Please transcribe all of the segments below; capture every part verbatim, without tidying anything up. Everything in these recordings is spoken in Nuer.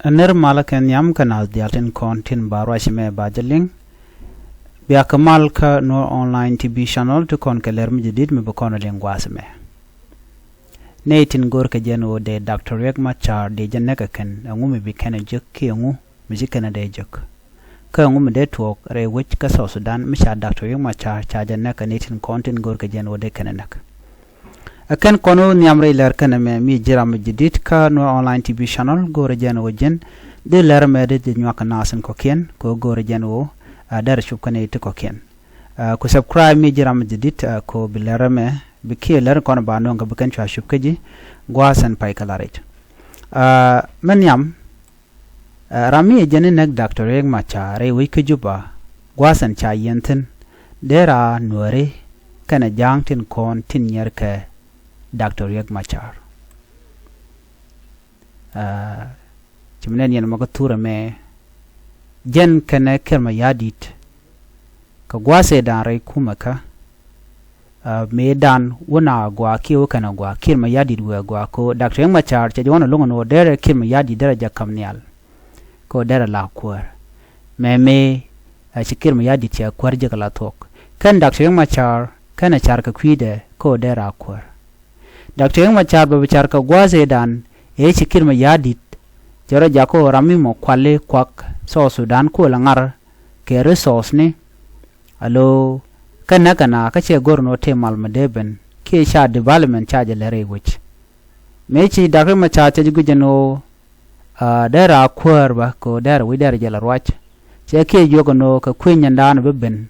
Ɛ nir malä kɛ nhiam kä naath diaal tin kɔn tin ba ruac mɛ ba jɛ liŋ. Bia kɛ mal kä Nuer Online T V channel ti kɔn kɛ lɛr mi jɛ dit mi bi kɔn liŋ gua̱a̱th mɛ. Nɛy tin go̱r kɛ jɛn ɣöö dee Doctor Riek Machar dee jɛ näk ɛ kɛn, ɛŋu mi bi kɛn ɛ jek kiɛ ɛŋu mi ci kɛn ɛ dee jek? Kä ɛŋu mi dee tuɔɔk rɛy wec kä South Sudan mi ca Doctor Riek Machar ca jɛ näk ɛ nɛy tin kɔn tin go̱r kɛ jɛn ɣöö dee kɛn ɛ näk? Ɛ kɛn kɔn wä nhiam rɛy lɛr kɛn ɛmɛ mi ji̱ ram mi ji̱ dit kä Nuer Online T V channel go̱o̱rɛ jɛn wä ji̱n. Di lɛr ɛmɛ di ji̱ nyuak kɛ naath in kɔ̱kiɛn kɛ wä go̱o̱rɛ jɛn wä, a, derɛ cup kɛn iti kɔ̱kiɛn. A, ku subscribe mi ji̱ ram mi ji̱ dit, a, kɛ wä bi lɛr ɛmɛ bi kiɛ lɛr kɔn ba nööŋ kɛ bi kɛn cua cup kä ji̱ gua̱a̱th ɛn pay kɛ la rɛc. A, mɛ nhiam, Ɛ, ram mi ɛ jɛn i̱ näk Doctor Riek Machar rɛy wec kä Juba, gua̱a̱th ɛn ca yiɛn thi̱n, dee raa Nuääri kɛnɛ ja̱a̱ŋ tin kɔn tin nyier kɛ Doctor Riek Machar. Ɛ, ci mi nɛn yɛn mɔ kä thurɛ mɛ, jɛn kɛnɛ Kiir Mayardit kɛ gua̱a̱th ëëdan rɛy kumɛ kä, a, mëëdan wä na gɔaa kiɛ wä kɛn a gɔaa, Kiir Mayardit wee a gɔaa, kɛ ɣöö Doctor Riek Machar cɛ jɛ wä na lo̱ŋ ɛn ɣöö derɛ Kiir Mayardit derɛ jɛ ka̱m nhial, kɛ ɣöö derɛ la kuäär. Mɛmɛ, a, ci Kiir Mayardit cɛ kuäär jek a la thuɔ̱k. Kɛn Doctor Riek Machar kɛn a car kɛ kui̱dɛ kɛ ɣöö derɛ a kuäär. Doctor Riek Machar bɛ bi car kɛ gua̱a̱th ëëdan ëë ci Kiir Mayardit cɛ rɔ jak kɛ ɣöö ram mi mɔ kuali kuak South Sudan kɛ ɣöö la ŋar kɛ resource ni, alo, kä näk kɛ na kä cɛ go̱r ni wä tëë mal mi dee ben kiɛ ca development ca jɛ lɛ rɛy wec. Mëë ci Doctor Riek Machar cɛ ji̱ guic ɛn ɣöö, a, derɛ a kuäär bä kɛ ɣöö derɛ wi̱c derɛ jɛ la ruac. Cɛ kiɛ jiök ɛn ɣöö kɛ kui̱ nyɛndan bi ben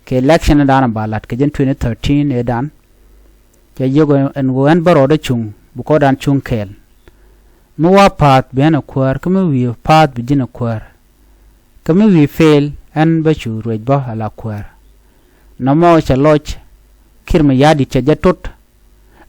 kɛ election dan ba la̱t kɛ jɛn twenty thirteen ëëdan. Cɛ jiök ɛn ɣöö ɛn bä rɔɔdä cuŋ bi kɔdan cuŋ kɛɛl. Mi wa pa̱a̱th bi ɛn a kuäär kä mi wi̱i̱ pa̱a̱th bi ji̱n a kuäär. Kä mi wi̱i̱ fail ɛn bä cu ruëc bä a la kuäär. Nɔmɔ cɛ lɔc Kiir Mayardit cɛ jɛ tot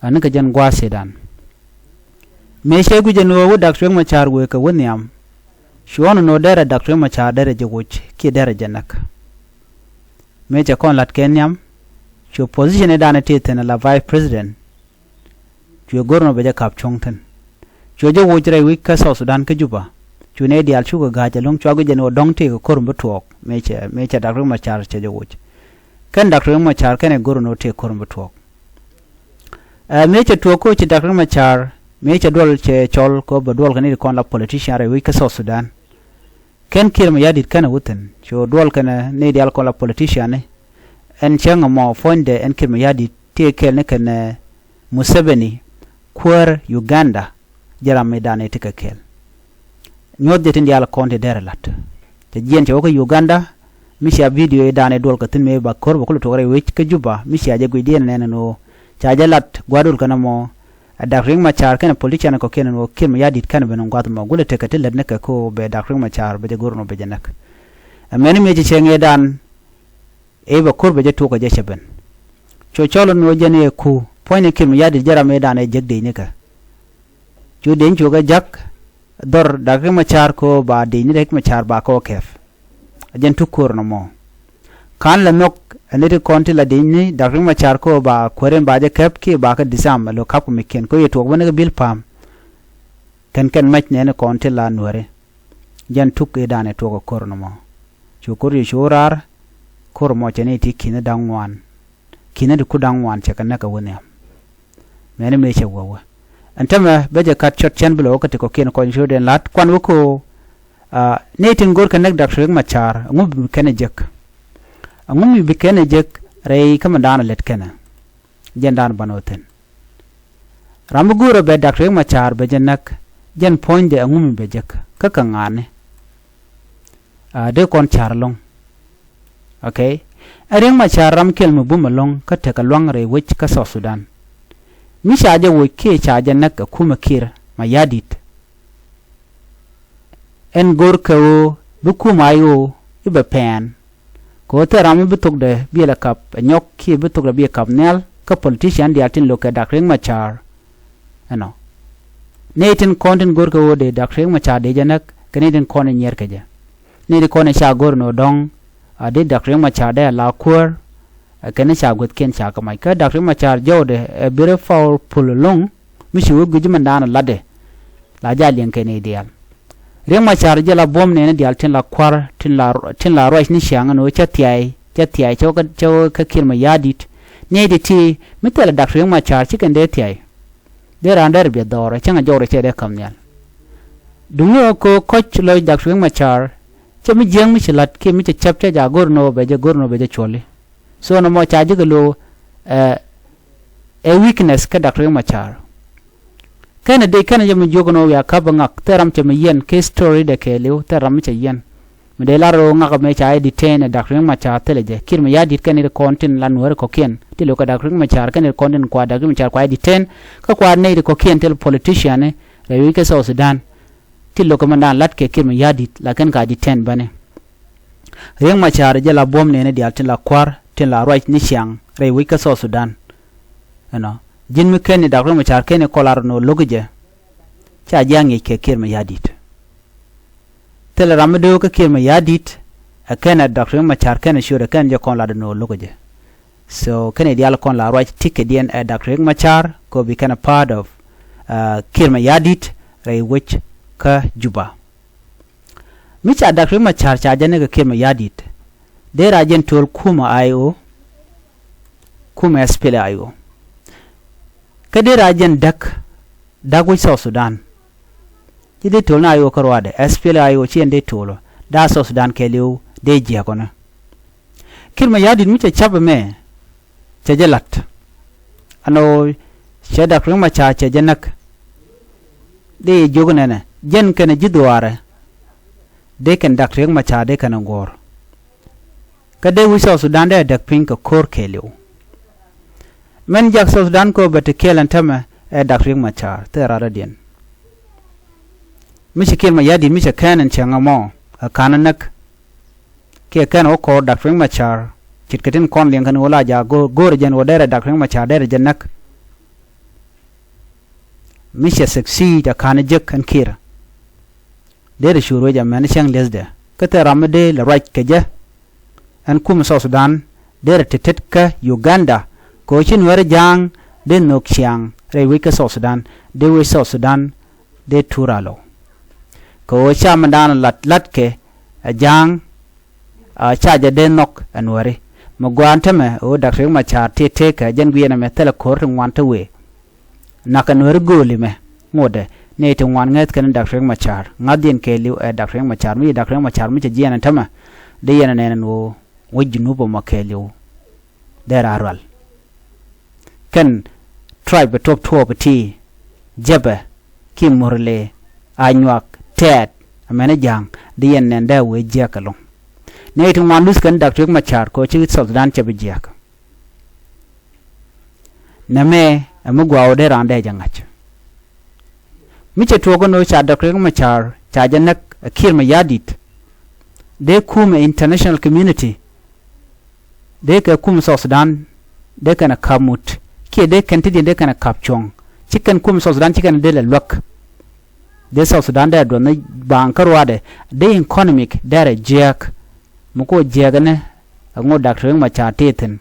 ani kɛ jɛn gua̱a̱th ëëdan. Mëë cɛ guic ɛn ɣöö wä Doctor Riek Machar wëë kɛ wä nhiam, cuɔ̱n ɛn ɣöö derɛ Doctor Riek Machar derɛ jɛ woc kiɛ derɛ jɛ näk. Mëë cɛ kɔn la̱t kɛ nhiam, cu position ëëdan ɛ tëë thi̱n a la vice president. Cuɛ go̱r nɔ bɛ jɛ ka̱p cuɔ̱ŋ thi̱n. Cuɛ jɛ woc rɛy wec kä South Sudan kä Juba. Cu nɛy diaal cukɛ ga̱a̱c ɛlɔ̱ŋ cua guic ɛn ɣöö dɔ̱ŋ tëëkɛ ko̱r mi bi tuɔɔk. Mëë cɛ, mëë cɛ Doctor Riek Machar cɛ jɛ woc. Kɛn Doctor Riek Machar kɛn ɛ go̱r nɔ tëëkɛ ko̱r mi bi tuɔɔk. Ɛ, mëë cɛ tuɔɔk kä ci Doctor Riek Machar, mëë cɛ duɔl cɛ cɔl kɛ ɣöö bɛ duɔl kɛ nɛy ti kɔn la politician rɛy wec kä South Sudan. Kɛn Kiir Mayardit kɛn a wä thi̱n, cu duɔl kɛnɛ nɛy diaal kɔn la politician ni. Ɛn cäŋ ɛmɔ puɔ̱nydɛ ɛn Kiir Mayardit tëë kɛɛl ni kɛnɛ Museveni kuäär Uganda, ji̱ ram mi dan iti kɛ kɛɛl. Nyuɔ̱th jɛ tin diaal kɔn ti derɛ la̱t. Cɛ jiɛn cɛ wä kä Uganda, mi cia video i̱ dan i̱ duɔl kɛ thi̱n mëë ba ko̱r bɛ kulɛ tuɔk rɛy wec kä Juba, mi cia jɛ guic diɛn nɛn ɛn ɣöö ca jɛ la̱t gua̱a̱r duɔl kɛn ɛmɔ. Ɛ Doctor Riek Machar kɛnɛ politician kɔ̱kiɛn ɛn ɣöö Kiir Mayardit kɛn ben in gua̱th mɔ gulɛ tekɛ ti lät ni kɛ ko bɛ Doctor Riek Machar bɛ jɛ go̱r nɔ bɛ jɛ näk. Ɛ mɛni mëë ci cɛ ŋee dan ëë bɛ ko̱r bɛ jɛ tuɔk kɛ jɛ cɛ ben. Cu cɔl ɛn ɣöö jɛn ëë ku puɔ̱ny ni Kiir Mayardit jɛ ram ëë dan ëë jek dec ni kɛ. Cu dec cuɔ kɛ jak dhɔr Doctor Riek Machar kɛ ɣöö ba dec ni Riek Machar ba kɛ wä kɛp. A jɛn tuk ko̱r nɔmɔ. Ka̱n la nhɔk ɛ ni ti kɔn ti la dec ni Doctor Riek Machar kɛ ɣöö ba kuäär in ba jɛ kɛp kiɛ ba kɛ disarm ɛ lo̱ ka̱p kɛ mikiɛn kɛ ɣöö yɛ tuɔk bä ni kɛ bil pa̱a̱m. Kɛn kɛn mac nɛɛni kɔn ti la Nuääri. Jɛn tuk i̱ dan ɛ tuɔk ɛ ko̱r nɔmɔ. Cu ko̱r yɛ cu raar, ko̱r mɔ cɛ ni ti ki̱ni da̱ŋ ŋuan. Ki̱ni ti ku da̱ŋ ŋuan cɛ kɛ näk ɛ wä nhiam. Mɛni mëë cɛ wä wä. Ɛn tämɛ bä jɛ kat cɔt cɛn bi lɛ wä kä ti kɔ̱kiɛn kɔny ciötdiɛn la̱t kuan wä ko̱, a, ni tin go̱r kɛ näk Doctor Riek Machar, ɛŋu bi kɛn ɛ jek? Ɛŋu mi bi kɛn ɛ jek rɛy kä mi da̱a̱n ɛ lɛt kɛnɛ? Jɛn da̱a̱n banɛ wä thi̱n. Ram mi go̱o̱rä bɛ Doctor Riek Machar bɛ jɛ näk, jɛn puɔ̱nydɛ ɛŋu mi bɛ jek kä kɛ ŋa̱a̱ni. A, dee kɔn ca̱r ɛlɔ̱ŋ. Okay. Ɛ Riek Machar ram kɛl mi bum ɛlɔ̱ŋ kä tekɛ lua̱ŋ rɛy wec kä South Sudan. Mi ca jɛ woc kiɛ ca jɛ näk ɛ kumɛ Kiir Mayardit. Ɛn go̱r kɛ ɣöö bi kumɛ a i̱ ɣöö i̱ bɛ pɛn. Kɛ ɣöö thil ram mi bi thokdɛ bi ɛ lɛ kap ɛ nyɔk kiɛ bi thokdɛ bi ɛ kap nhial kä politician diaal tin lo̱k kɛ Doctor Riek Machar. Ɛnɔ. Nɛy tin kɔn tin go̱r kɛ ɣöö dee Doctor Riek Machar dee jɛ näk kɛ nɛy tin kɔn in nyier kɛ jɛ. Nɛy tin kɔn in ca go̱r ɛn ɣöö dɔ̱ŋ a dee Doctor Riek Machar dee a la kuäär. Ɛ kɛn ca guäthkiɛn ca kɛ mac kä Doctor Riek Machar jɔwdɛ ɛ very powerful ɛlɔ̱ŋ. Mi ci wä gui̱c ji̱ mɛndan latdɛ la jaa liɛŋ kɛ nɛy diaal. Riek Machar jɛ la buɔ̱m nɛɛni diaal tin la kua̱r, tin la, tin la ruac ni ciaŋ ɛn ɣöö cä thia̱a̱y, cä thia̱a̱y cä wä kä, cä wä kä Kiir Mayardit. Nɛy ti ti mi thilɛ Dak Riek Machar ci kɛn dee thia̱a̱y. Dee raan dee rɛ biɛ dhɔrɛ cäŋ a jɔwrɛ cɛ dee ka̱m nhial. Duŋni ɣä kɛ ɣöö kɔc lɔc Dak Riek Machar cɛ mi jiääk mi ci la̱t kiɛ mi cɛ cäp cɛ jaak go̱r ni ɣöö bɛ jɛ, go̱r ni ɣöö bɛ jɛ cuɔli. So nɔmɔ ca ji̱ kɛ lo̱o̱, eh, ɛ weakness kä Dak Riek Machar. Kɛnɛ dee kɛnɛ jɛ mi jiök ni ɣöö wiaa ka̱p ɛ ŋak thil ram cɛ mi yiɛn kɛ story dɛ kɛɛliw thil ram mi cɛ yiɛn. Mi dee lar ɣöö ŋak ɛmɛ ca jɛ detain ɛ Dak Riek Machar thilɛ jɛ. Kiir Mayardit kɛn i̱ ti kɔn tin la Nuääri kɔ̱kiɛn ti lo̱kɛ Dak Riek Machar kɛn i̱ ti kɔn tin kua Dak Riek Machar kua jɛ detain. Kä kua nɛy ti kɔ̱kiɛn thil politician rɛy wi̱c kä South Sudan. Ti lo̱kɛ mɛn daan la̱t kɛ Kiir Mayardit la kɛn ka detain bäni. Riek Machar jɛ la buɔ̱m nɛɛni diaal tin la kua̱r tin la ruac ni ciaŋ rɛy wi̱c kä South Sudan. Ɛnɔ ji̱n mi kɛn i̱ Dak Riek Machar kɛn i̱ kɔlar ni ɣöö lo̱k jɛ. Ca ji̱ a ŋi̱i̱c kɛ Kiir Mayardit. Thilɛ ram mi dee wä kä Kiir Mayardit ɛ kɛn ɛ Dak Riek Machar kɛn ɛ ciöt ɛ kɛn jɛ kɔn lat ni ɣöö lo̱k jɛ. So kɛn i̱ diaal kɔn la ruac ticketdiɛn ɛ Dak Riek Machar kɛ ɣöö bi kɛn a part of, uh, Kiir Mayardit rɛy wec kä Juba. Mi ca Dak Riek Machar ca jɛ näk kɛ Kiir Mayardit. Dee ra jɛn to̱l kumɛ I O, kumɛ S P L A I O. Kä dee ra jɛn däk, däk wec South Sudan. Ci dee to̱l ni I O kä ruaadɛ, S P L A I O ci ɛn dee to̱l ɔ, dee South Sudan kɛɛliw dee jiääk ɔ ni. Kiir Mayardit mi cɛ ca̱p ɛmɛ, cɛ jɛ la̱t. Ɛn ɣöö cɛ Dak Riek Machar cɛ jɛ näk. Dee yɛ jiök nɛnɛ, jɛn kɛnɛ ji̱ dhuaarɛ. Dee kɛn Dak Riek Machar dee kɛnɛ guɔ̱ɔ̱r. Kä dee wi̱c South Sudan dee a däk piny kɛ ko̱r kɛɛliw. Mɛn jak South Sudan kɛ ɣöö bɛ ti kɛɛl ɛn täämɛ ɛ Dak Riek Machar thil raradiɛn. Mi ci Kiir Mayardit mi cɛ kɛn ɛn cäŋ ɛmɔ ɛ ka̱n ɛ näk. Kiɛ kɛn wä kɔɔr Dak Riek Machar ce̱tkɛ tin kɔn liɛŋ kɛn ɣöö la jaak go̱o̱r, go̱o̱rɛ jɛn ɣöö derɛ Dak Riek Machar derɛ jɛ näk. Mi cɛ succeed a ka̱n jek ɛn Kiir. Derɛ cu ruec amäni cäŋ li̱ethdɛ kä thil ram mi dee lɛ ruac kɛ jɛ. Ɛn kumɛ South Sudan derɛ te tet kä Uganda kɛ ɣöö ci Nuäärä Ja̱a̱ŋ dee nhök ciaŋ rɛy wec kä South Sudan, dee wec South Sudan dee tuur alɔ. Kɛ ɣöö ca mindan lat, latkɛ ɛ Ja̱a̱ŋ, a ca jɛ dee nhɔk ɛ Nuääri. Mi gɔaa ɛn täämɛ ɣöö Dak Riek Machar tëë tëëkɛ jɛn guiɛn ɛmɛ thilɛ ko̱r ti ŋuan te wëë. Na̱k kɛ Nuääri gööli mɛ ŋotdɛ nɛy ti ŋuan ŋäth kɛn Dak Riek Machar. Ŋa̱thdiɛn kɛɛliw ɛ Dak Riek Machar, mi ci Dak Riek Machar mi cɛ jiɛɛn ɛn täämɛ. Dee yɛn ɛ nɛn ɛn ɣöö wec Junub ɛmɔ kɛɛliw dee raan rual. Kɛn tribe bɛ tuɔp tuɔɔp ti Jɛpɛ kiɛ Murle, Anyuak, Tɛɛt, amäni Ja̱a̱ŋ, dee yɛn nɛn dee a wee jiääk ɛlɔ̱ŋ. Nɛy ti ŋuan luth kɛn Dak Riek Machar kɛ ɣöö ci South Sudan cɛ bi jiääk. Nɛmɛ ɛ mi gɔaa ɣöö dee raan dee jɛ ŋa̱c. Mi cɛ tuɔɔk ɛn ɣöö ca Dak Riek Machar ca jɛ näk ɛ Kiir Mayardit. Dee kumɛ international community. Dee kɛ kumɛ South Sudan dee kɛn ɛ ka̱p mut kiɛ dee kɛn ti̱diɛn dee kɛn ɛ ka̱p cuɔ̱ŋ. Ci kɛn kumɛ South Sudan ci kɛn ɛ dee lɛ luäk. Dee South Sudan dee a duɔth ni baaŋ kä ruaadɛ dee economic dee rɛ jiääk. Mi kɛ ɣöö jiääk ɛnɛ ɛ ŋot Dak Riek Machar tëë thi̱n.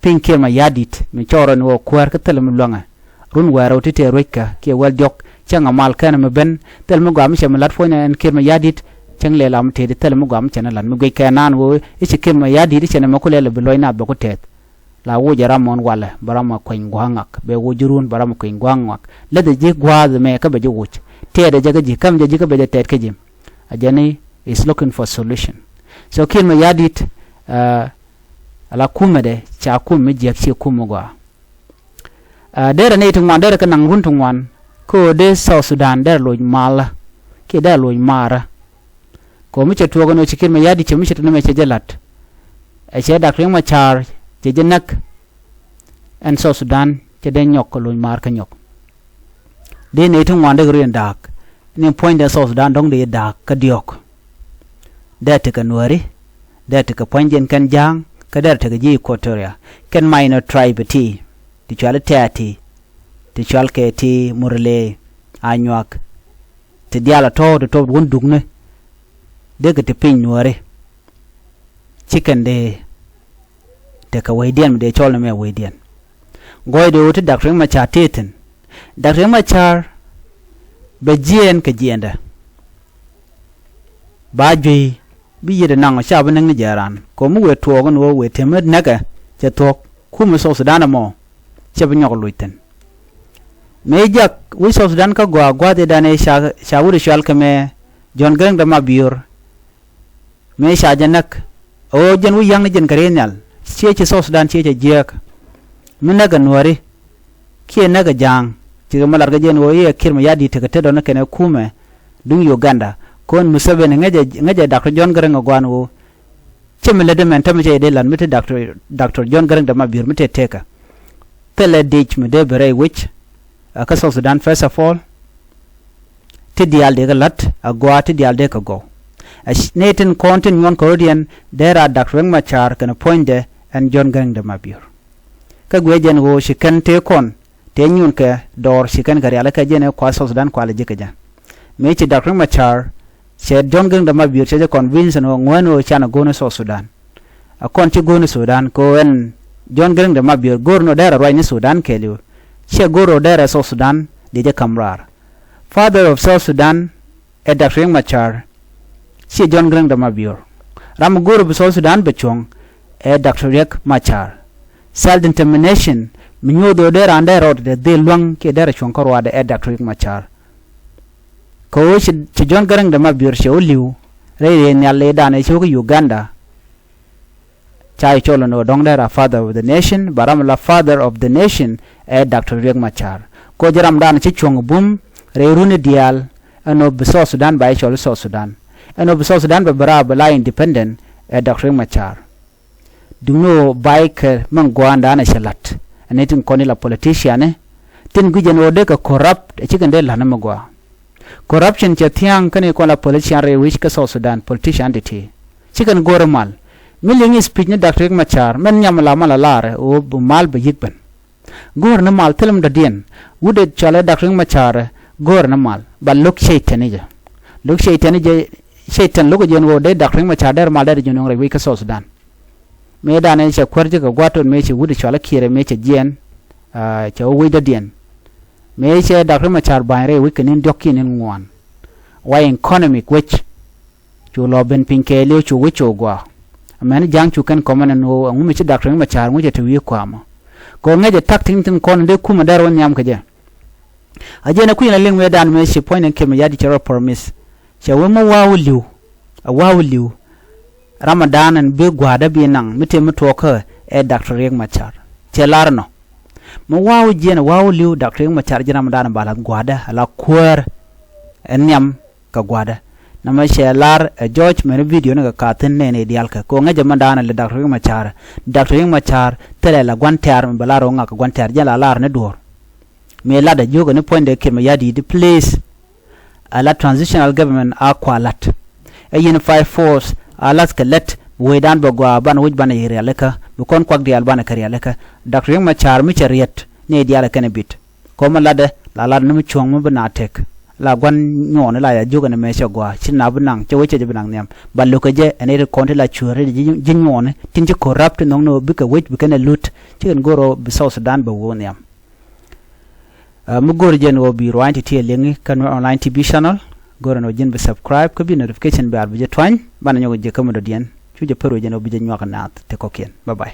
Piny Kiir Mayardit mi cɔɔr ɛn ɣöö kuäär kä thilɛ mi luäŋɛ. Run wäl rɛw ti tëë rueckɛ kiɛ wäl diɔ̱k cäŋ a mal kɛn mi ben thilɛ mi gɔaa mi cɛ mi la̱t puɔ̱nydɛ ɛn Kiir Mayardit. Cäŋ lɛl am tëëdi thilɛ mi gɔaa mi cɛ ni la̱t mi guic kɛ naan ɣöö i̱ ci Kiir Mayardit i̱ cɛ ni mɛ ku lɛl bi luɔ̱c naath bɛ ku tɛth. La woc ɛ ram mɔn walɛ bɛ ram a kueny gua̱a̱ŋ ŋak, bɛ woc ji̱ run bɛ ram a kueny gua̱a̱ŋ ŋak. Läthɛ ji̱ gua̱a̱th ɛmɛ kä bɛ ji̱ woc. Tɛɛdɛ jɛ kä ji̱, käm jɛ ji̱ kä bɛ jɛ tɛɛt kä ji̱. A jɛn i̱ is looking for solution. So Kiir Mayardit, uh, ala kumɛdɛ ca kum mi jiäk ci kum mi gɔaa. Uh, derɛ nɛy ti ŋuan derɛ kɛ naŋ run ti ŋuan. Kä ɣöö dee South Sudan derɛ loc malä kiɛ derɛ loc maarä. Kɛ ɣöö mi cɛ tuɔɔk ɛn ɣöö ci Kiir Mayardit cɛ mi cɛ te nɛmɛ cɛ jɛ la̱t. Ɛ cɛ Dak Riek Machar cɛ jɛ näk. Ɛn South Sudan cɛ dee nyɔk kɛ loc maar kä nyɔk. Dee nɛy ti ŋuan dee kɛ röt in da̱a̱k ni puɔ̱nydɛ South Sudan dɔ̱ŋ dee da̱a̱k kä diɔ̱k. Dee tekɛ Nuääri, dee tekɛ puɔ̱nydiɛn kɛn Ja̱a̱ŋ, kä dee tekɛ ji̱ Equatoria kɛn minor tribe ti, ti cɔal i̱ Tɛɛti, ti cɔal kɛ ti Murle, Anyuak, ti diaal a tɔ̱ ti tɔ̱ wun dukni. Dee kɛ ti piny Nuääri. Ci kɛn dee tekɛ wecdiɛn mi dee cɔl ni mɛ wecdiɛn. Gɔɔydɛ ɣöö ti Dak Riek Machar tëë thi̱n. Dak Riek Machar bɛ jiɛɛn kɛ jiɛɛndɛ. ba juey bi yiëëdɛ naŋ ɔ ca bi näk ni jɛ raan. Kɛ mi wëë tuɔɔk ɛn ɣöö wëë tëmɛ näkɛ cɛ thuɔ̱k kumɛ South Sudan ɛmɔ cɛ bi nyɔk luc thi̱n. Mëë jak wi̱c South Sudan kä gɔaa gua̱a̱th ëëdan ëë ca wut ɛ cual kɛ mɛ John Garang de Mabior. Mëë ca jɛ näk ɣöö jɛn wi̱c ya̱ŋ ni jɛn kɛ riey nhial ciɛ ci South Sudan ciɛ cɛ jiääk. Mi näk ɛ Nuääri kiɛ näk ɛ Ja̱a̱ŋ cikɛ mi lat kɛ jɛn ɣöö i̱ ɛ Kiir Mayardit tekɛ tetdɔni kɛnɛ kumɛ duŋ Uganda. Kɔn Museveni ŋäcɛ ŋäcɛ Doctor John Garang ɛ gua̱a̱n ɣöö cɛ mi lätdä mɛn tämɛ cɛ jɛ dee la̱t mi te Doctor Doctor John Garang de Mabior mi te tekä. Thilɛ dic mi dee bi rɛy wec ɛ kä South Sudan first of all. Ti diaal dee kɛ la̱t a gɔaa ti diaal dee kɛ gɔw. Ɛ nɛy tin kɔn tin nyuɔn kɛ rɔ̱diɛn dee raa Doctor Riek Machar kɛnɛ puɔ̱nydɛ ɛn John Garang de Mabior. Kä guiɛ jɛn ɣöö ci kɛn tëë kɔn tëë nyuɔn kɛ dɔɔr ci kɛn kɛ rialikä jɛn ɛ kua South Sudan kua lɛ ji̱ kɛ jɛ. Mëë ci Doctor Riek Machar cɛ John Garang de Mabior cɛ jɛ convince ɛn ɣöö ŋuɛ̈n ɣöö canɛ go̱o̱r ni South Sudan. A kɔn ci go̱o̱r ni Sudan kɛ ɣöö ɛn John Garang de Mabior go̱o̱r ni ɣöö dɛrɛ ruac ni Sudan kɛɛliw. Ciɛ go̱o̱r ɣöö dɛrɛ South Sudan dee jɛ ka̱m raar. Father of South Sudan ɛ Doctor Riek Machar. Ciɛ John Garang de Mabior. Ram mi go̱o̱r bi South Sudan bɛ cuɔ̱ŋ ɛ Doctor Riek Machar. Self determination mi nyuɔth ɣöö dee raan dee rɔɔdɛ dee dhil luäŋ kiɛ dee rɛ cuɔ̱ŋ kä ruaadɛ ɛ Doctor Riek Machar. Kɛ ɣöö ci John Garang de Mabior cɛ wä li̱w rɛy rɛy nhial ëëdan ëë ci wä kä Uganda. Ca i̱ cɔl ɛn ɣöö dɔ̱ŋ dee ra father of the nation, ba ram la father of the nation ɛ Doctor Riek Machar. Kɛ ɣöö jɛ ramdan ci cuɔ̱ŋ bum rɛy runi diaal ɛn ɣöö bi South Sudan ba i̱ cɔl i̱ South Sudan. Ɛn ɣöö bi South Sudan bɛ bi raar bi la independent ɛ Doctor Riek Machar. Duŋni ɣöö ba i̱ kɛ min gua̱a̱ndan ɛ cɛ la̱t. Ɛn ni tin kɔn i̱ la politician i̱ tin gui̱c ɛn ɣöö dee kɛ corrupt ɛ cikɛn dee la̱t ni mi gua̱a̱. Corruption cɛ thia̱a̱ŋ kä ni kɔn la politician rɛy wi̱c kä South Sudan politician ti ti. Cikɛn go̱o̱r mal mi liŋ i̱ speech ni Doctor Riek Machar mɛn nyam la mal a lar ɣöö bi mal bɛ yi̱k ben. Go̱o̱r ni mal thilɛ mi dɔ̱diɛn wut ɛ cɔal ɛ Doctor Riek Machar go̱o̱r ni mal ba lo̱k cɛy tɛn i̱ jɛ. Lo̱k cɛy tɛn i̱ jɛ cɛy tɛn lo̱k ɛ jɛn ɣöö dee Doctor Riek Machar dee mal dee jɛ nyuɔ̱n rɛy wi̱c kä South Sudan. Mëë danɛ cɛ kuäär ji̱ kɛ gua̱a̱th ton mëë cɛ wut ɛ cɔal ɛ Kiir ɛ mëë cɛ jiɛɛn. Cɛ wä wec dɔ̱diɛn mëë cɛ Doctor Riek Machar ba̱ny rɛy wec kɛ ni̱n diɔ̱k kiɛ ni̱n ŋuan. Wa economic wec cu lɔ ben piny kɛɛliw cu wec cu gua̱a̱. Amäni Ja̱a̱ŋ cu kɛn kɔmɛ nɛn ɣöö ɛŋu mi ci Doctor Riek Machar ŋu cɛ te wi̱i̱ kua̱a̱mä. Kɛ ɣöö ŋäcɛ ta̱k ti̱ŋ tin kɔn in dee kumɛ dɛr wä nhiam kɛ jɛ. A jɛn ɛ kui̱n a liŋ mëë dan mëë ci puɔ̱ny ni Kiir Mayardit cɛ rɔ promise. Cɛ wee mi wa̱a̱ wä li̱w a wa̱a̱ wä li̱w. Ramadan ɛn bi gua̱a̱dä bi naŋ mi tëë mi tuɔɔkä ɛ Doctor Riek Machar. Cɛ lar ɛnɔ mi wa̱a̱ wä jiɛn a wa̱a̱ wä li̱w Doctor Riek Machar ji̱ ramadan ba la̱th gua̱a̱dä a la kuäär. Ɛ nhiam kɛ gua̱a̱dä. Nɛmɛ cɛ lar ɛ George mɛn video ni kɛ ka̱thi̱n nɛɛni diaal kɛ kɛ ɣöö ŋäcɛ mɛn da̱a̱n ɛ lɛ Doctor Riek Machar. Doctor Riek Machar thilɛ la gua̱n tɛ̈r mi bɛ lar ɣöö ŋak kɛ gua̱n tɛ̈r jɛn la lar ni duɔ̱ɔ̱r. Mi lat ɛ jiök ɛ ni puɔ̱nydɛ Kiir Mayardit please. A la transitional government a kua la̱t. Ɛ unified force a la̱th kɛ lät bi wecdan bɛ gɔaa banɛ wec banɛ yiëë rialikä bi kɔn kuak diaal banɛ kɛ rialikä. Doctor Riek Machar mi cɛ riet ni diaal ɛ kɛn ɛ bit. Kɔmɛ latdɛ la lat ni mi cuɔ̱ŋ mi bi na tëk. La gua̱n nyuɔɔni la ya jiök ɛn ɛmɛ cɛ gɔaa ci na bi naŋ cɛ wec cɛ jɛ bi naŋ nhiam. Ba lo̱kɛ jɛ ɛn iti kɔn ti la cueeri ji̱ nyuɔɔni tin ci corrupt ti nhɔkni ɣöö bikɛ wec bikɛn ɛ lut. Cikɛn go̱r ɣöö bi South Sudan bɛ wä nhiam. Mi go̱r jɛn ɣöö bi ruaacni ti ti ɛ liŋi kä Nuer Online T V channel. Go̱r ɛn ɣöö ji̱n bi subscribe kä bi notification bell bi jɛ tuany banɛ nyɔk jɛ kä mi dɔ̱diɛn. Cu jɛ pär wec jɛn ɣöö bi jɛ nyuak naath ti kɔ̱kiɛn. Bye bye.